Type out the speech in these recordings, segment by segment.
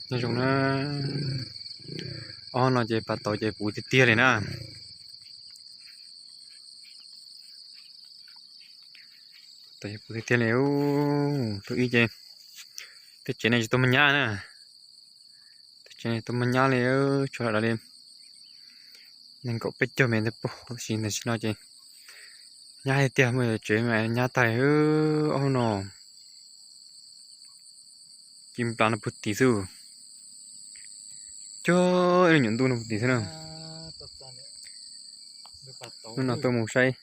Nyob zoo na, ob no ces pas tauv ces puv tiag tiag li na. Tauv ces puv tiag tiag li. Tus ib ces tej tsev ne tsis tau muaj nyab na. Tej tsev ne tau muaj nyab li, tshuav lam li nees nkaum peb caug mev ntawd pag, tab sis tam sim no ces nyab tiag tiag, muaj tsev mas nyab tag ob no. Ci nplas no puag tid xwb. Cog ib lub nyuam ntuj no puag tid xwb na. Hnub no tuaj mus saib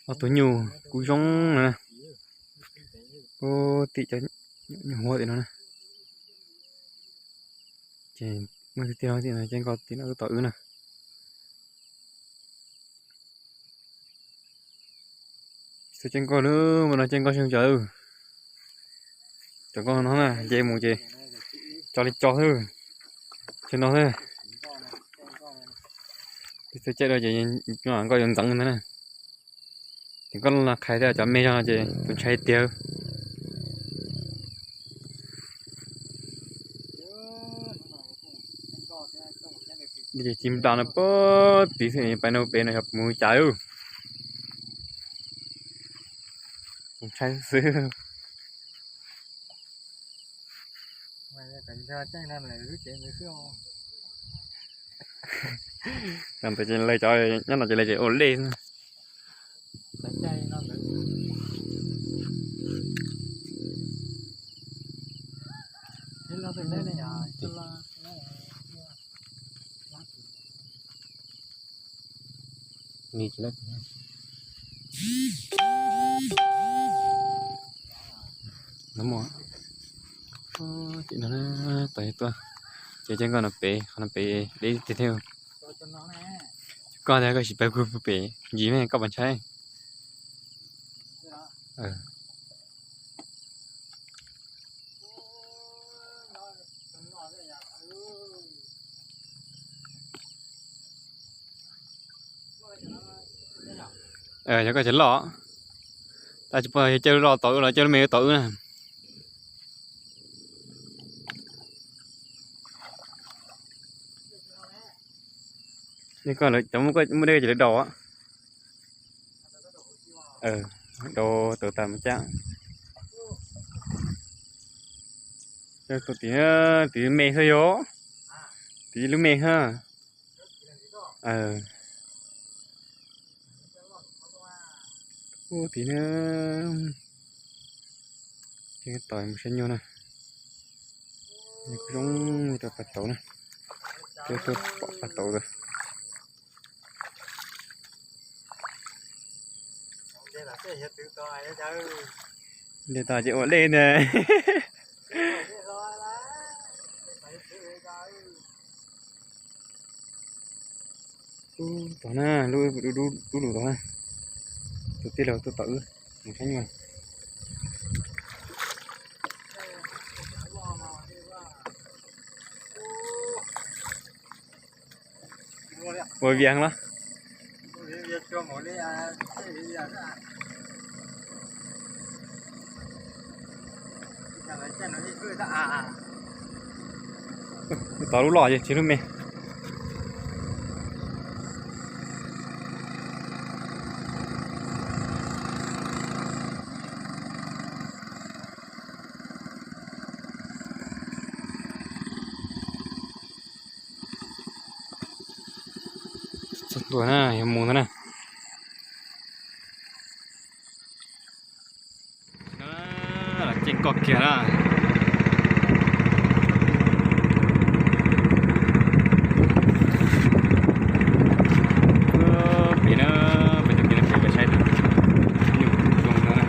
ob tug nyuj kub zoo na. Ub, tim cov nyuj huab tim no na. Ces muaj tiag tiag tim no, ces nkoj tim no tab tom wb na. Tsis tau caij nkoj lawm, mus no caij nkoj xyoo tsawv. Cov nkoj no na, nce mus ces tso li tso xwb. Tsis no xwb. Tsis tau caij dua ces nkoj yuav ntxeev ntag na. Ces nkoj los qhais thiab cov me zog no ces tus ntshai tiag. Ces ci nplas no puag tid xwb, pais no pem no yog mus cas. Tus ntshai xwb. Ntawd ces lawv cov nyob no ces lawv ua lej. Ces no tuaj, ces caij nkoj no pem, qhov no pem deb tiag thiab. Koj tias koj sim pab kuv pem ntsis me koj puas ntshai? Yog koj tseem loj, tab tsis pom yog caij lub loj tom wb los caij lub me wb tom wb na. Koj lawv cov muaj dej ces lawv daus, daus tawm tas mus cab. Tus tim, tim me xwb yog, tim lub me ha. Ub, tim na, ces tos mus saib nyuj na. Nws kuj zoo li rau pas tauv na, tuaj pom pas tauv lawm. Ntes tas ces ua dej ntag. Ub, tod na, lub dub dub lug tod na. Tus tij laug tuaj tom wb mus saib nyuj. Ua vias los? Tod lub loj ces tsis lub me. Txog ntua na, yog mus ntag na. Los caij nkoj kiag na. Pem na, pem tus pem no pem peb saib tus nyuj zoo no na.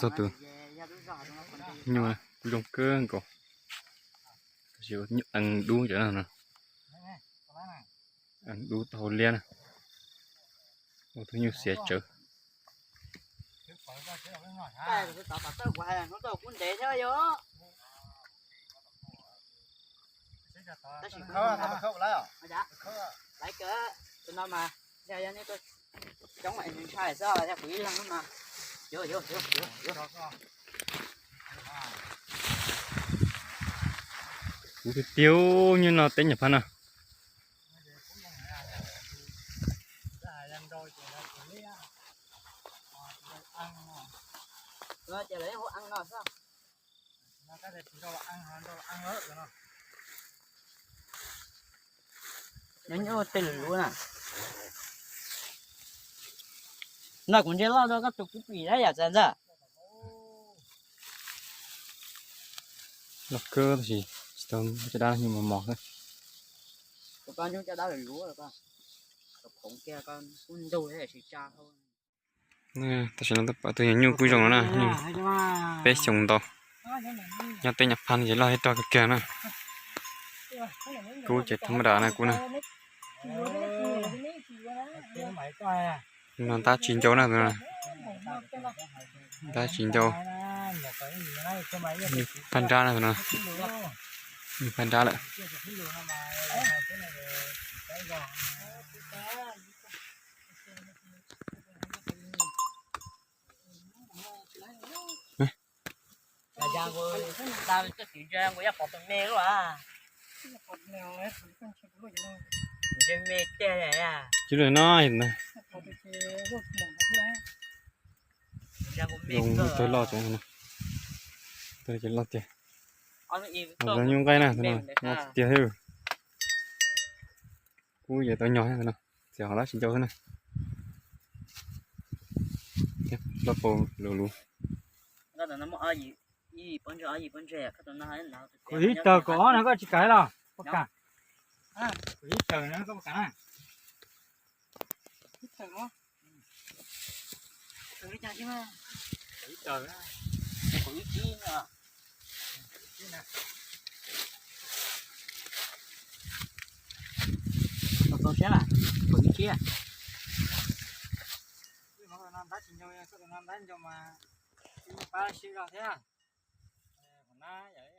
Tog tus nyuj kuj zoo kawg nkaus. Tab sis nyuj ees dub cov no, ees dub tau hauv liab na. Ua tus nyuj xiav tsawv. Kuv tiag tiag, nyuj no teb nyuam phaj no. Nyob nyob tej lus luv na. No kuv ntsia loj dua koj tus kuv pim na yam txawv ntxawg. Loj kawg tab sis tsis tau caj dab, nyuj mos mos xwb. Tab sis no twb pom tus nyuag nyuj kuj zoo no na, peb xyoos ntau. Nyob teb nyuam phaj ces loj thiab rog kawg kiag na. Kub ces thab maj dam na kub na. No ntab tsis ncau na, ntab tsis ncau. Nyuj phaj nrab na, nyuj phaj nrab lawm. Tsis li no, zoo tawg loj, tawg loj tiag. Nyuj nqaij na, no tiag. Kub yuav tau nyog no, txiav hov lab tsis ncau xwb na. Loj paus lus luv. Kuv ib tawg kaum ob no koj tsis kam los puas kam? Kuv ib tawg no koj puas kam na? Ntab tsis ncau, koj tus no ntab ncau mas pab sib zog thiab. Qhov nab yom,